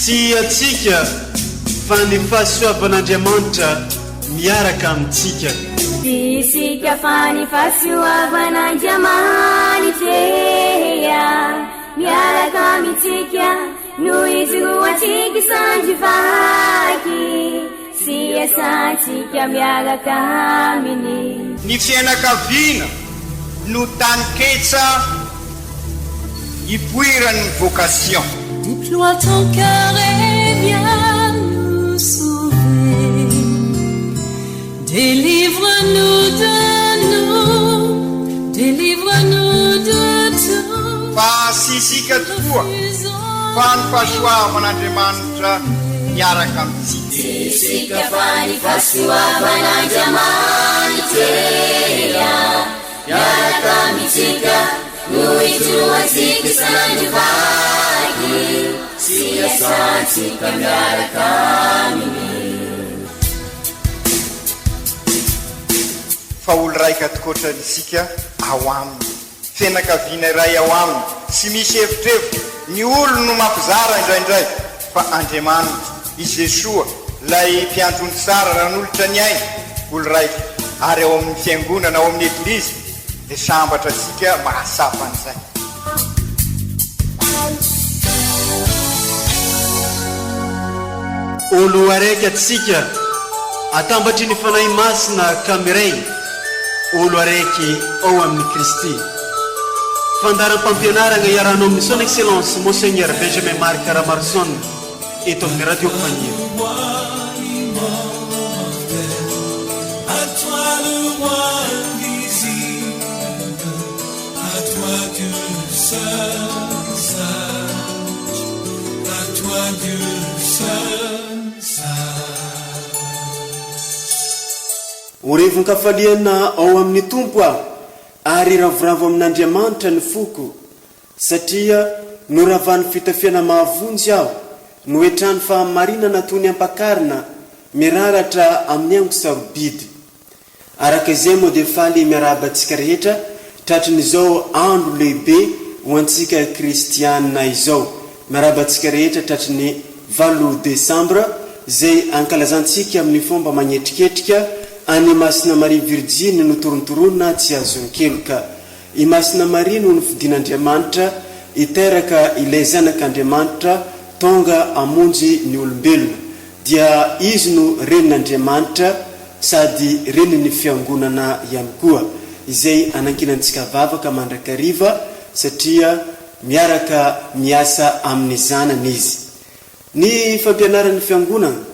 Tsy antsika fa ny fahasoavan'Andriamanitra miaraka amintsika. Tsy isika fa ny fahasoavan'Andriamanitra miaraka amintsika no ijoroantsika sandry vaky sy iasantsika miaraka aminy. Ny fianakaviana no taninketsa ipoiran'ny vocation. Déploie ton cœur et viens nous sauver Délivre-nous de nous, délivre-nous de tout Fa tsy isika tokoa fa ny fahasoavan'Andriamanitra miaraka amintsika. Tsy isika fa ny fahasoavan'Andriamanitra Miaraka amintsika no ijoroantsika isan'andro vaky sy iasantsika miaraka aminy. Fa olo raika tokoatra isika ao aminy. Fianakaviana iray ao aminy, tsy misy evitrevitra, ny olony no mampizara indraindray, fa Andriamanitra, i Jesoa, ilay mpiandry ondry tsara nanolotra ny ainy, olo raika, ary ao amin'ny fiangonana, ao amin'ny Eglizy, dia sambatra antsika mahatsapa an'izay. Olo araiky atsika atambatry ny Fanahy Masina ka miray olo araiky ao amin'i Kristy. Fandaharam-pampianaragna iarahanao amin'ny Son Excellence Monseigneur Benjamin Marc Ramaroson eto amin'ny Radio Faniry. Ho revon-kafaliana ao amin'ny Tompo aho, ary hiravoravo amin'Andriamanitra ny foko, satria noravany fitafiana mahavonjy aho, noetrany fahamarinana toy ny ampakarina miraratra amin'ny haingo sarobidy. Araka izay moa dia faly miarahaba antsika rehetra tratrin'izao andro lehibe ho antsika kristiana izao. Miarahaba antsika rehetra tratry ny valo desambra izay ankalazantsika amin'ny fomba magnetriketrika an'i Masina Maria Virjiny notorontoronina tsy azon-keloka. I Masina Maria no nofidin'Andriamanitra hiteraka ilay Zanak'Andriamanitra tonga hamonjy ny olombelona. Dia izy no Renin'Andriamanitra sady Renin'ny Fiangonana ihany koa, izay anankinantsika vavaka mandrakariva satria miaraka miasa amin'ny Zanany izy. Ny fampianaran'ny Fiangonana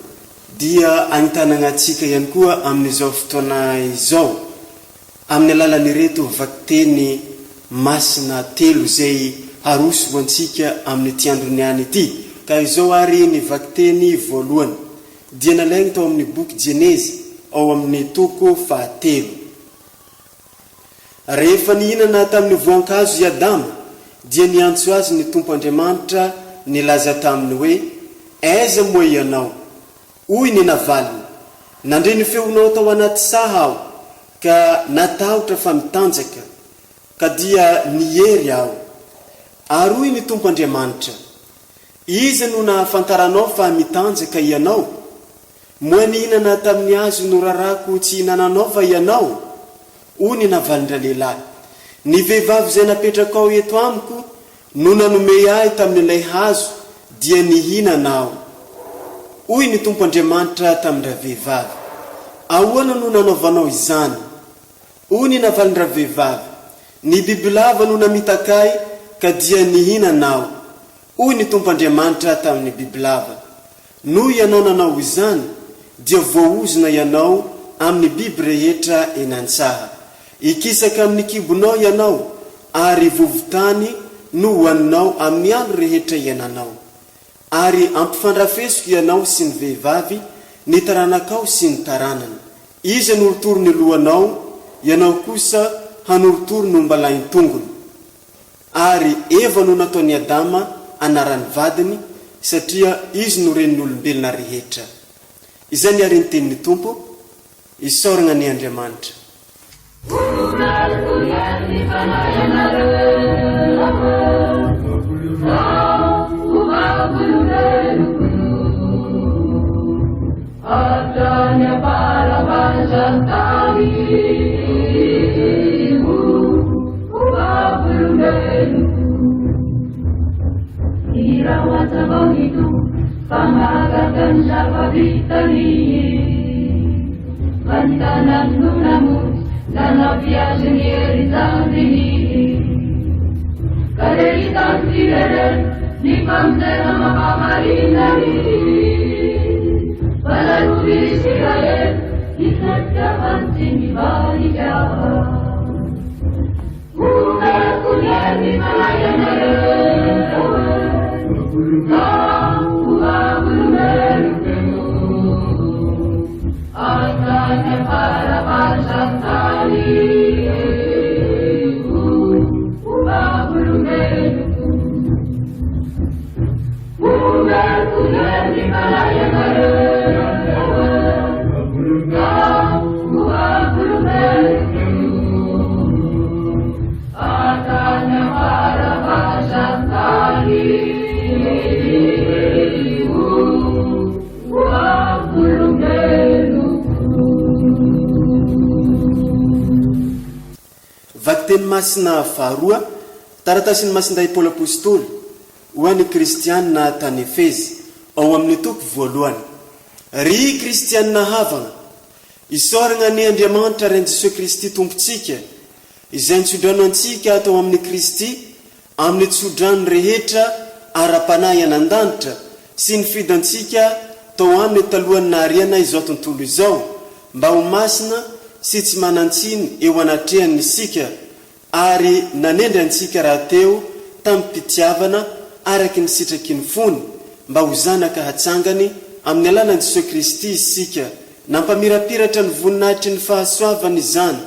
dia ahintanagna antsika ihany koa amin'izao fotoana izao. Amin'ny alalan'ireto vakiteny masina telo izay haroso ho antsika amin'ity andron'ny any ity. Ka izao ary ny vakiteny voalohany dia nalainy tao amin'ny boky Jenezy ao amin'ny toko fahatelo. Rehefa nihinana tamin'ny voankazo i Adama, dia niantso azy ny Tompo Andriamanitra nilaza taminy hoe, Aiza moa ianao? Hoy ny navaliny, Nandre ny feonao tao anaty saha aho, ka natahotra fa mitanjaka, ka dia niery aho. Ary hoy ny Tompo Andriamanitra, Iza no nahafantaranao fa mitanjaka ianao? Moa nihinana tamin'ny hazo norarako tsy hihinananao va ianao? Hoy ny navalin-dralehilahy, Ny vehivavy izay napetrakao eto amiko no nanome ahy tamin'ilay hazo, dia nihinana aho. Hoy ny Tompo Andriamanitra tamin-dravehivavy, Ahoana no nanaovanao izany? Hoy ny navalin-dravehivavy, Ny bibilava no namitaka ahy, ka dia nihinana aho. Hoy ny Tompo Andriamanitra tamin'ny bibilava, Noho ianao nanao izany, dia voaozona ianao amin'ny biby rehetra eny an-tsaha. Hikisaka amin'ny kibonao ianao, ary vovo-tany no hohaninao amin'ny andro rehetra iainanao. Ary hampifandrafesiko ianao sy ny vehivavy, ny taranakao sy ny taranany. Izy hanorotoro ny lohanao, ianao kosa hanorotoro ny ombalahin-tongony. Ary Eva no nataon'i Adama anaran'ny vadiny, satria izy no renin'ny olombelona rehetra. Izay ny àry ny tenin'ny Tompo, isaoragna anie Andriamanitra. Vakiteny masina faharoa, Taratasin'i Masindahy Paoly Apostoly ho an'ny Kristianina tany Efezy, ao amin'ny toko voalohany. Ry Kristianina havana, isaoragna anie Andriamanitra Rain'i Jesoa Kristy Tompontsika, izay nitsodrano antsika tao amin'i Kristy amin'ny tsodrano rehetra ara-panahy any an-danitra sy nifidy antsika tao aminy talohan'ny nahariana izao tontolo izao mba ho masina sy tsy manan-tsiny eo anatrehany isika ary nanendry antsika rahateo tamim-pitiavana araky ny sitraky ny fony mba ho zanaka hatsangany amin'ny alalan'i Jesoa Kristy isika nampamirapiratra ny voninahitry ny fahasoavany izany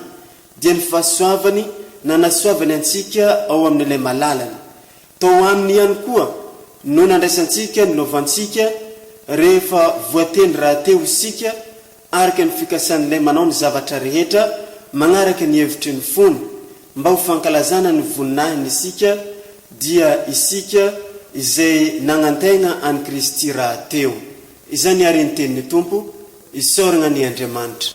dia ny fahasoavany nanasoavany antsika ao amin'ilay malalany. Tao aminy ihany koa no nandraisantsika ny lovantsika rehefa voatendry rahateo isika araka ny fikasan'ilay manao ny zavatra rehetra magnaraka ny hevitry ny fony, mba ho fankalazana ny voninahiny isika, dia isika izay nagnantegna an'i Kristy rahateo. Izany àry ny tenin'ny Tompo. Isaoragna anie Andriamanitra.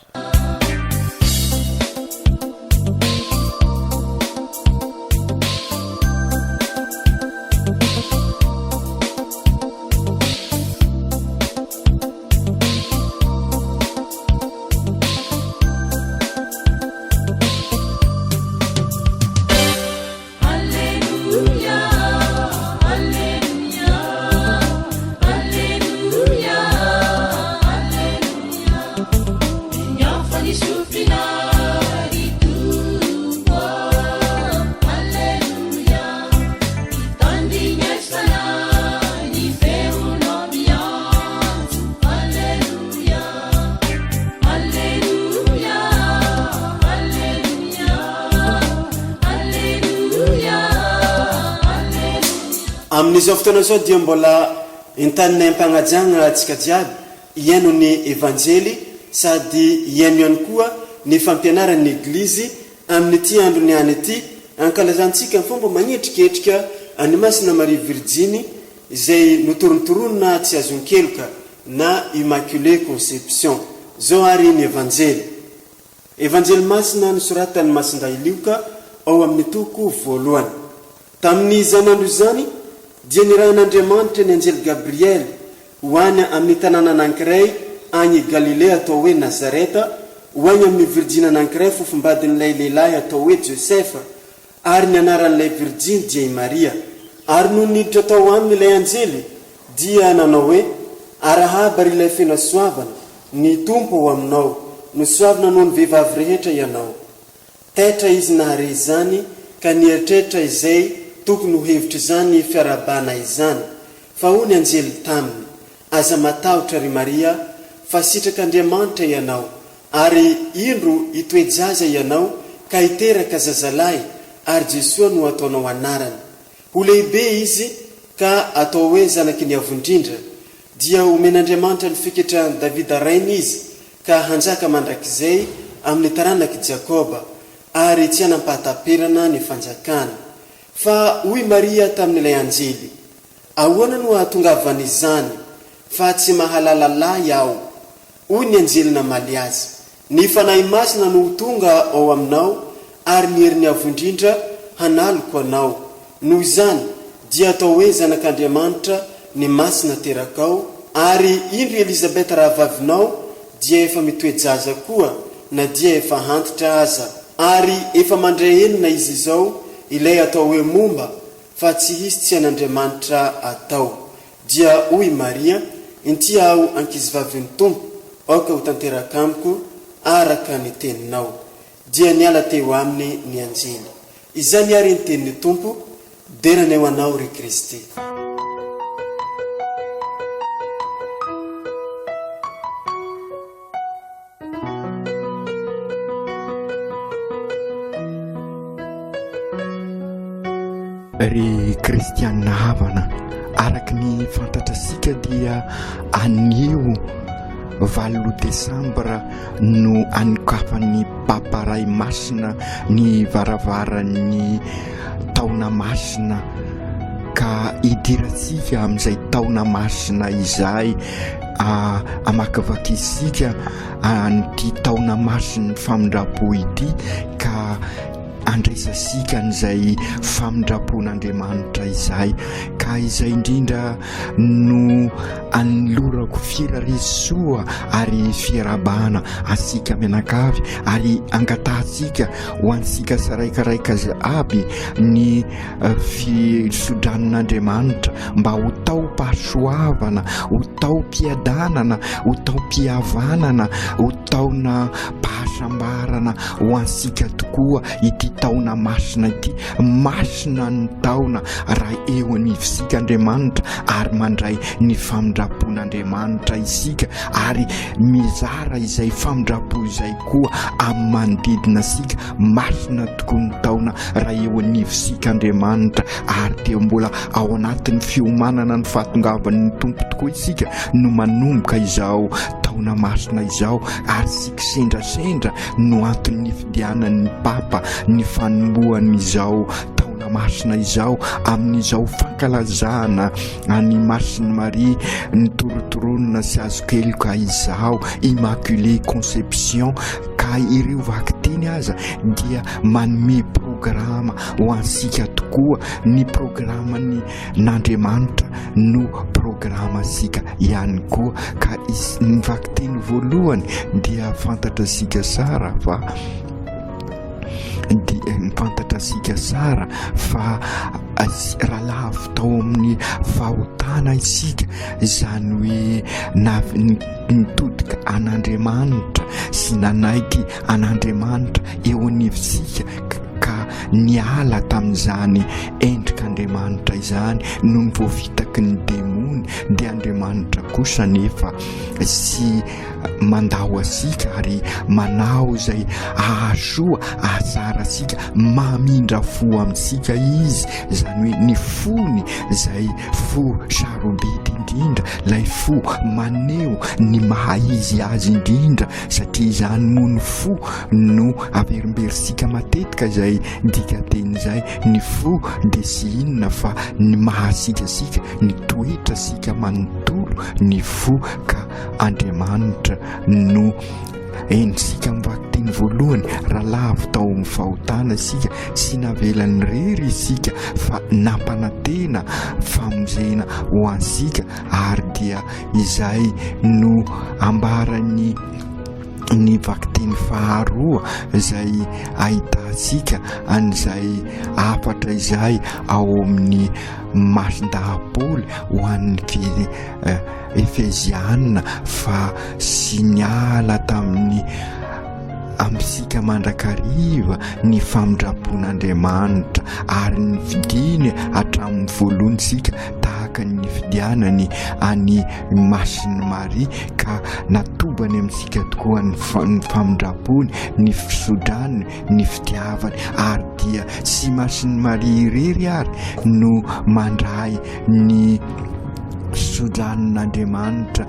Amin'izao fotoana izao dia mbola entaninay am-pagnajagna antsika jiaby hihaino ny Evanjely sady hihaino ihany koa ny fampianaran'ny Eglizy amin'ity andro niany ity ankalazantsika amin'ny fomba manetriketrika an'i Masina Maria Virjiny izay notorontoronina tsy azon-keloka na Immaculée Conception. Zao ary ny Evanjely. Evanjely Masina nosoratan'i Masindahy Lioka ao amin'ny toko voalohany. Tamin'izany andro izany dia nirahin'Andriamanitra ny anjely Gabriely ho any amin'ny tanàna anankiray any Galilea atao hoe Nazareta, ho any amin'ny virjiny anankiray fofombadin'ilay lehilahy atao hoe Josefa, Ary ny anaran'ilay virjiny dia i Maria. Ary nony niditra tao aminy ilay anjely, dia nanao hoe, Arahaba, ry ilay feno hasoavana, ny Tompo ao aminao, nosoavina noho ny vehivavy rehetra ianao. Taitra izy nahare izany ka nieritreritra izay tokony ho hevitr'izany fiarahabana izany. Fa hoy ny anjely taminy, Aza matahotra, ry Maria, fa sitrak'Andriamanitra ianao, Ary indro hitoe-jaza ianao ka hiteraka zazalahy, ary Jesoa no hataonao anarany. Ho lehibe izy ka hatao hoe Zanaky ny Avo Indrindra. Dia homen'Andriamanitra ny fiketran'i Davida rainy izy, ka hanjaka mandrakizay amin'ny taranak'i Jakoba, ary tsy hanam-pahataperana ny fanjakany. Fa hoy Maria tamin'ilay anjely, Ahoana no hahatongavan'izany, fa tsy mahalala lahy aho? Hoy ny anjely namaly azy, Ny Fanahy Masina no ho tonga ao aminao, ary ny herin'ny Avo Indrindra hanaloko anao. Noho izany, dia hatao hoe Zanak'Andriamanitra ny Masina terakao. Ary indro i Elizabeta rahavavinao dia efa mitoe-jaza koa, na dia efa antitra aza. Ary efa mandray enina izy izao, ilay atao hoe momba, fa tsy hisy tsy hain'Andriamanitra atao. Dia hoy i Maria, Inty aho ankizivavin'ny Tompo, aoka ho tanteraka amiko araka ny teninao. Dia niala teo aminy ny anjely. Izany àry ny tenin'ny Tompo, Dera ny ho Anao, ry Kristy. Ry kristianina havana, araka ny fantatrasika dia anio valo desambra no anokafan'ny Papa Ray Masina ny varavaran'ny taona masina ka hidirantsika amin'izay taona masina izay Hamakivakintsika an'ity taona masin'ny famindram-po ity ka andraisantsika an'izay famindram-pon'Andriamanitra izay. Ka izay indrindra no anolorako firarisoa ary fiarahabana antsika mianakavy ary angatahantsika ho antsika tsiraikaraika aby ny fisodranon'Andriamanitra mba ho taom-pahasoavana, ho taom-piadanana, ho taom-pihavanana, ho taona pahasambarana ho antsika tokoa ity taona masina ity. Masina ny taona raha eo anivontsika Andriamanitra ary mandray ny famindram-pon'Andriamanitra isika ary mizara izay famindram-po izay koa amin'ny manodidina antsika. Masina tokoa ny taona raha eo anivontsika Andriamanitra ary dia mbola ao anatin'ny fiomanana ny fahatongavan'ny Tompo tokoa isika no manomboka izao taona masina izao ary tsy kisendrasendra no anton'ny nifidianan'ny Papa ny fanombohan'izao taona masina izao amin'izao fankalazana an'i Masin'i Maria nitorotoronina sy azo keloka izao Immaculée Conception ka ireo vakiteny aza dia manome programa ho antsika tokoa ny programan'ny n'Andriamanitra no programantsika ihany koa ka ny vakiteny voalohany dia fantatra sika sara fa dia fantatra sika sara fa raha lavo tao amin'ny fahotana isika izany hoe na nitodika an'Andriamanitra sy nanaiky an'Andriamanitra eo anivontsika ka niala tamin'izany endrik'Andriamanitra izany nony voafitaky ny demony dia Andriamanitra kosa nefa sy mandao antsika ary manao izay ahasoa ahatsara antsika mamindra fo amintsika izy izany hoe ny fony izay fo sarobidy indrindra ilay fo maneho ny maha izy azy indrindra satria izany moa ny fo no averimberintsika matetika izay dikateny izay ny fo dia tsy inona fa ny maha asika asika ny toetra asika manontolo ny fo ka Andriamanitra no Henontsika amin'ny vakiteny voalohany, raha lavo tao amin'ny fahotana isika, tsy navelany irery isika fa nampanantena famonjena ho antsika ary dia izay no ambaran'ny ny vakiteny faharoa izay ahitantsika an'izay hafatra izay ao amin'ny Masindahy Paoly ho an'ny Efeziana fa sy niala tamin'ny amintsika mandrakariva ny famindram-pon'Andriamanitra ary ny fidiny hatramin'ny voalohany isika tahaka ny nifidianany an'i Masin'i Maria ka natobany amintsika tokoa ny famindram-pony, ny fisodrany, ny fitiavany ary dia tsy Masin'i Maria irery ary no mandray ny Sodranon'Andriamanitra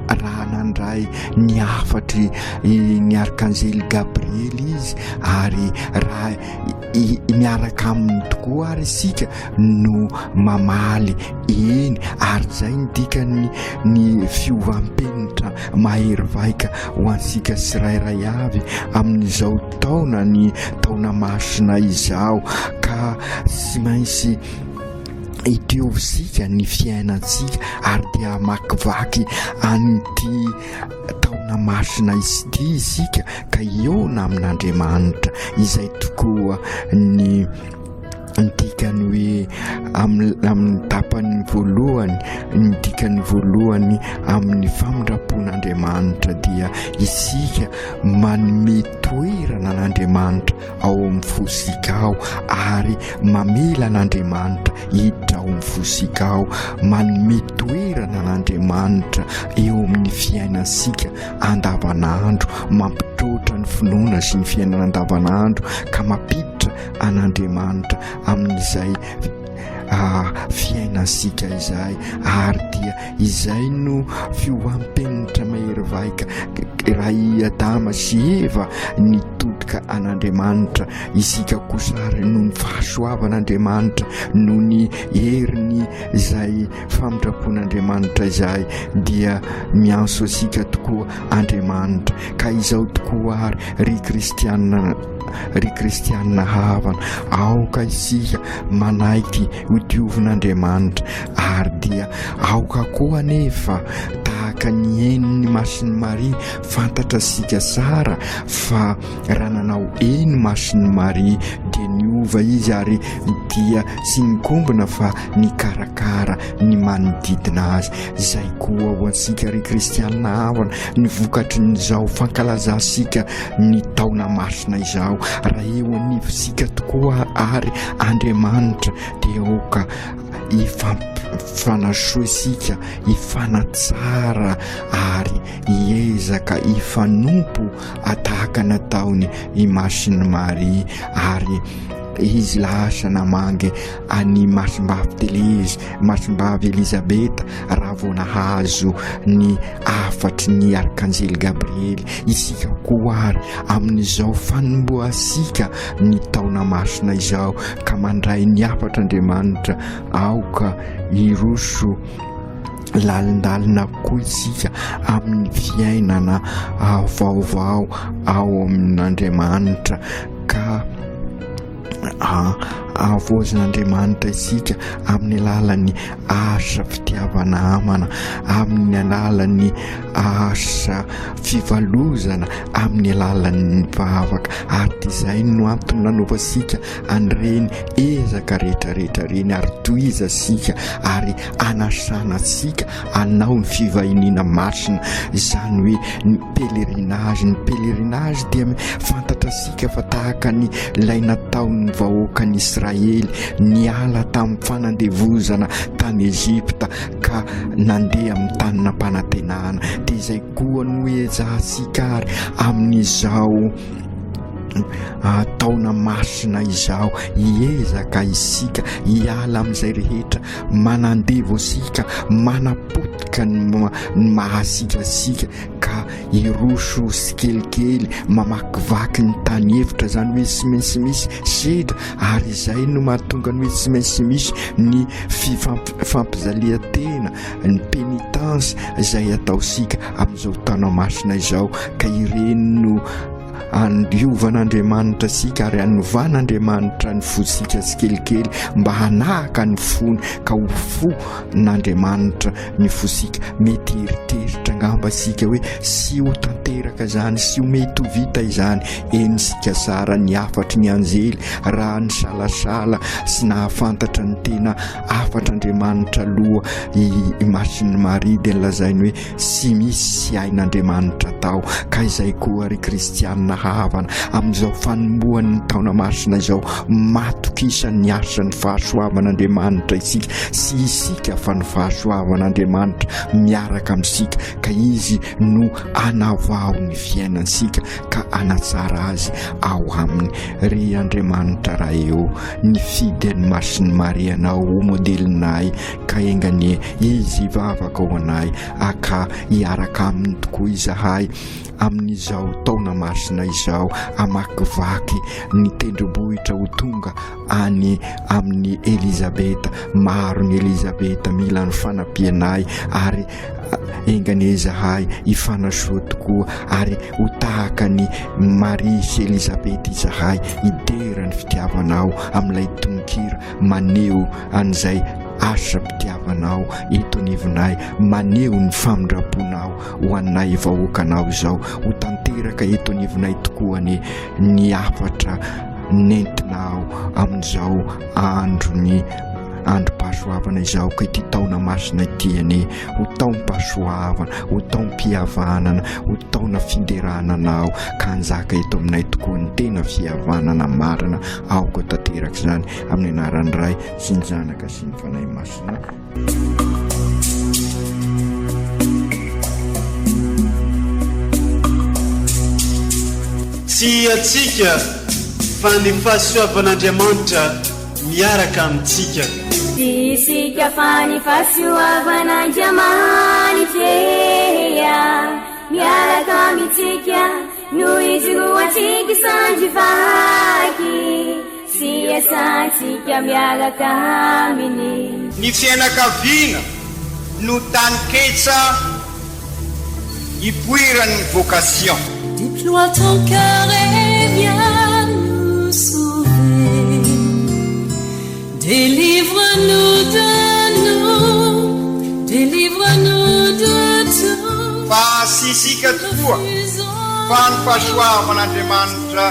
raha nandray ny hafatry ny arkanjely Gabriely izy ary raha miaraka aminy tokoa ary isika no mamaly eny ary izay ny dikan'ny ny fiovam-penitra mahery vaika ho antsika tsirairay avy amin'izao taona ny taona masina izao ka tsy maintsy. Hitiovintsika ny fiainantsika ary dia hamakivaky an'ity taona masina ity isika ka hihaona amin'Andriamanitra izay tokoa ny ny dikany hoe amin'ny tapany voalohany ny dikany voalohany amin'ny famindram-pon'Andriamanitra dia isika manome toerana an'Andriamanitra ao amin'ny fosika ao ary mamela an'Andriamanitra hiditra ao amin'ny fosika ao, manome toerana an'Andriamanitra eo amin'ny fiainantsika andavanandro, mampitroatra ny finoana sy ny fiainana andavanandro ka mampiditra an'Andriamanitra amin'izay fiainantsika izay ary dia izay no fiovam-penitra mahery vaika raha i Adama sy Eva nitodika an'Andriamanitra isika kosa ary noho ny fahasoavan'Andriamanitra noho ny heriny izay famindram-pon'Andriamanitra izay dia miantso antsika tokoa Andriamanitra ka izao tokoa ary ry kristianina ry kristianina havana aoka isika manaiky ho diovin'Andriamanitra ary dia aoka koa anefa tahaka ny enin'ny masin'i Maria fantatra sika tsara fa raha nanao eny masin'i Maria dia niova izy ary dia tsy nikombona fa nikarakara ny manodidina azy izay koa ho antsika ry kristianina havana ny vokatrin'izao fankalazantsika ny taona masina izao raha eo anivontsika tokoa ary Andriamanitra dia aoka hifampifanasoa isika hifanatsara ary hiezaka hifanompo tahaka nataony i Masin'i Maria ary izy lasa namangy an'i Masimbavy Telezy, Masimbavy Elizabeta raha vao nahazo ny hafatry ny Arkanjely Gabriely. Isika koa ary amin'izao fanombohantsika ny taona masina izao ka mandray ny hafatr'Andriamanitra, aoka hiroso lalindalina koa isika amin'ny fiainana vaovao ao amin'Andriamanitra ka havoazin'Andriamanitra isika amin'ny alalan'ny asa fitiavana amana, amin'ny alalan'ny asa fivalozana, amin'ny alalan'ny vavaka. Ary dia izay no antony nanaovantsika an'ireny ezaka rehetrarehetra ireny ary tohizantsika ary anasana antsika hanao ny fivahiniana masina, izany hoe ny pèlerinage. Ny pèlerinage dia fantatra antsika fa tahaka ny ilay nataon'ny vahoakan'i Israely niala tamin'ny fanandevozana tany Egypta ka nandeha amin'ny tany nampanantenana. Dia izay koa no ezahantsika ary amin'izao taona masina izao, hiezaka isika hiala amin'izay rehetra manandevo antsika, manapotika ny mahasika antsika ka hiroso tsikelikely mamakivaky ny tany efitra, izany hoe tsy maintsy misy sedra ary izay no mahatonga ny hoe tsy maintsy misy ny fifampijalian-tena, ny pénitence izay ataontsika amin'izao taona masina izao ka ireny no Andiovan'Andriamanitra antsika ary anovan'Andriamanitra ny fontsika tsikelikely mba hanahaka ny fony ka ho fon'Andriamanitra ny fontsika. Mety hieritreritra angamba isika hoe tsy ho tanteraka izany, tsy ho mety ho vita izany. Eny isika tsara ny hafatry ny anjely raha nisalasala sy nahafantatra ny tena hafatr'Andriamanitra aloha i Masin'i Maria dia nolazainy hoe Tsy misy hain'Andriamanitra atao, ka izay koa ry kristianina havana, amin'izao fanombohan'ny taona masina izao, matokisa ny asan'ny fahasoavan'Andriamanitra isika, tsy isika fa ny fahasoavan'Andriamanitra miaraka amintsika, ka Izy no hanavao ny fiainantsika ka hanatsara azy ao aminy. Ry Andriamanitra Ray ô, nifidy an'i Masin'i Maria Anao ho modelinay, ka enga anie Izy hivavaka ho anay ka hiaraka Aminy tokoa izahay amin'izao taona masina izao, hamakivaky ny tendrombohitra ho tonga any amin'i Elizabeta. Maro ny Elizabeta mila ny fanampianay ary enga anie izahay hifanasoa tokoa ary ho tahaka an'i Maria sy Elizabeta izahay hidera ny fitiavanao amin'ilay tononkira maneho an'izay. asam-pitiavanao eto anivonay, maneho ny famindram-ponao ho anay vahoakanao izao. Ho tanteraka eto anivonay tokoa anie ny hafatra nentinao amin'izao andron'ny androm-pahasoavana izao, ka ity taona masina ity anie ho taom-pahasoavana, ho taom-pihavanana, ho taona fiderana Anao, ka hanjaka eto aminay tokoa ny tena fihavanana marina. Aoka ho tanteraka izany amin'ny anaran'ny Ray sy ny Zanaka sy ny Fanahy Masina. Tsy antsika fa ny fahasoavan'Andriamanitra miaraka amintsika. Tsy isika fa ny fahasoavan'Andriamanitra miaraka amintsika no ijoroantsika isandry vaky sy iasantsika miaraka aminy. Ny fianakaviana no taninketsa ipoiran'ny vocation. Déploie ton cœur et viens nous sauver. Délivre-nous de nous, délivre-nous de tout. Fa tsy isika tokoa fa ny fahasoavan'Andriamanitra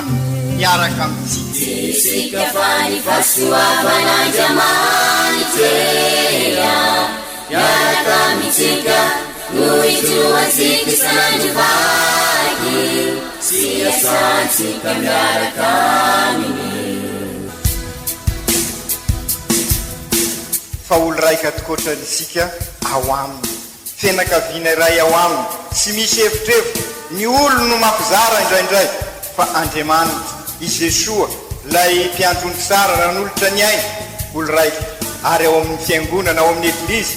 miaraka amintsika. Tsy isika fa ny fahasoavan'Andriamanitra miaraka amintsika no ijoroantsika isan'andro vaky sy iasantsika miaraka aminy. Fa olo raika tokoatra isika ao aminy, fianakaviana iray ao aminy, tsy misy evitrevitra, ny olo no mampizara indraindray, fa Andriamanitra, i Jesoa, lay mpiandry ondry tsara nanolotra ny ainy, olo raika, ary ao amin'ny fiangonana, ao amin'ny Eglizy,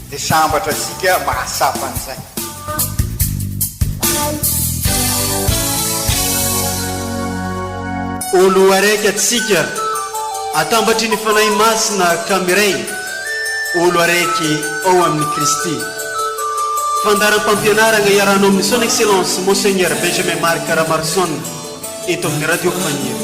dia sambatra isika mahatsapa an'izay. Olo araiky atsika atambatry ny Fanahy Masina ka miray olo araiky ao amin'i Kristy. Fandaharam-pampianaragna iarahanao amin'ny Son Excellence Monseigneur Benjamin Marc Ramaroson eto amin'ny Radio Faniry.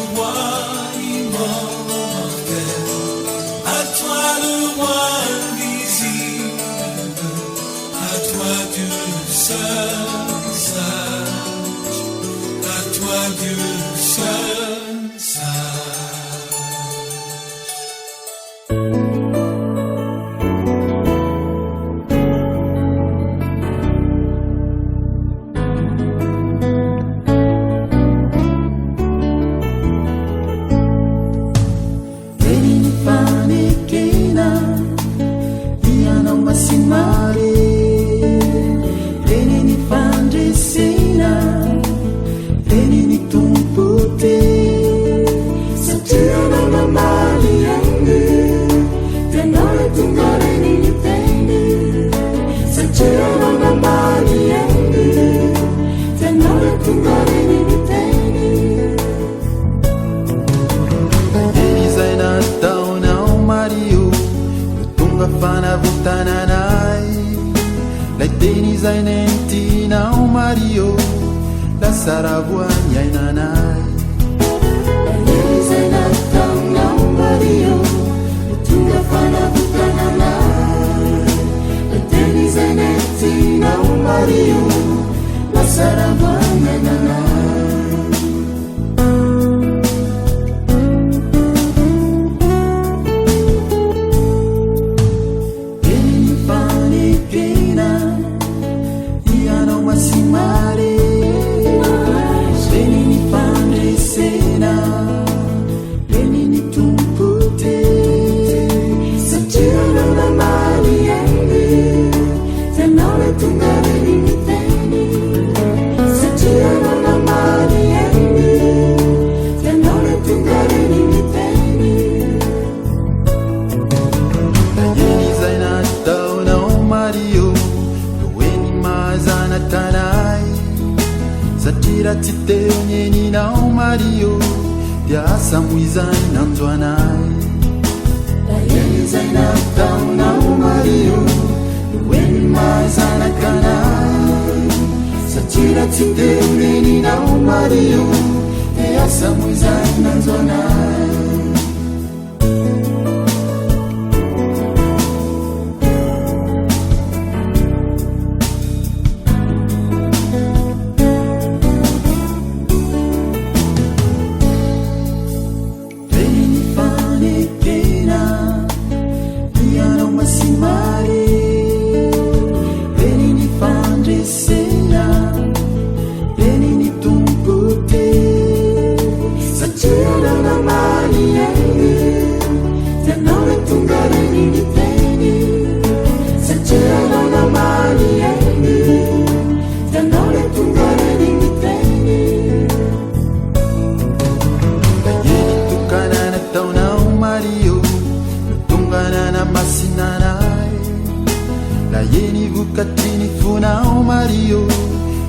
Ilay eny vokatry ny fonao Maria ô,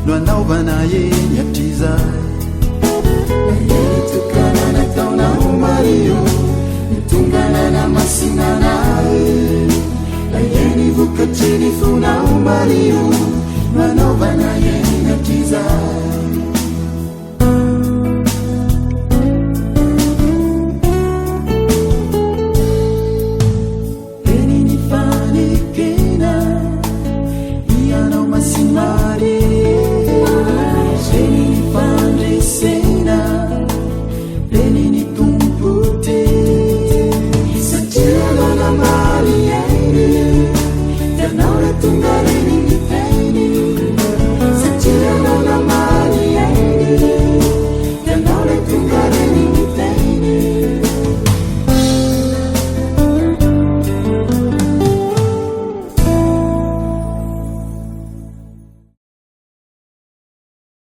no anaovana eny hatrizay.